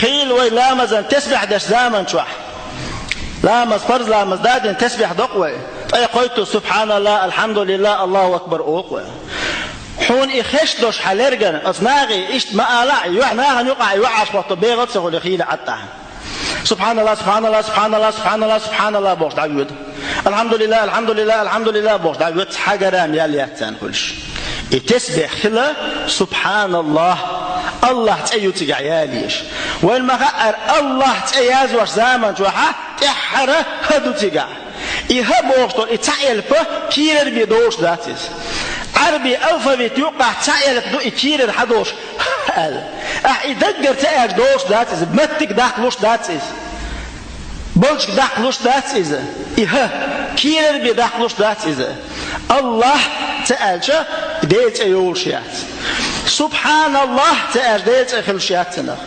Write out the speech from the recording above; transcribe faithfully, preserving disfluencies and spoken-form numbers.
Хийла вай ламазан тесбихь деш заман чохь. Ламаз, парз ламаз дадина тесбихь докъу вай. ТӀе кхойтту субхьаналла, алхьамдулилла, Аллаху акбар олу вай. Хьуна и хеш долуш хьан лергана, оцу нахе иштта ма ала а, юьхь нахана юкъахь йоӀ Ӏаш хӀотто бегӀал а ца хуьлу хийла Ӏад тӀехь. Субхьаналла, субхьаналла, субхьаналла, субхьаналла, субхьаналла бохуш дӀавоьду. Алхьамдулилла, алхьамдулилла, алхьамдулилла бохуш дӀавоьду, цхьа грамм ял яц царна хуьлуш. И тесбихь хила, субхьаналла, Аллахь цӀе ю цигахь ялийша. Вайна ма хаъара, Аллахь цӀе яздеш заман чохь тӀаьххьара хӀа ду цигахь. И хӀа бохуш долу и цхьа элп кийрара бен долуш дац иза. Ӏаьрбийн алфавит юккъахь цхьа элп ду и кийрара хьан долуш аьлла. Ахь и даггара ца аьлча долуш дац иза, маттиг даккхалуш дац иза. Балчиг даккхалуш дац иза. И хӀа кийрара бен даккхалуш дац иза. Аллахь ца аьлча, Делан цӀе йолуш яц. Субхьаналлахь ца аьлча, Делан цӀе хилуш яц цунах.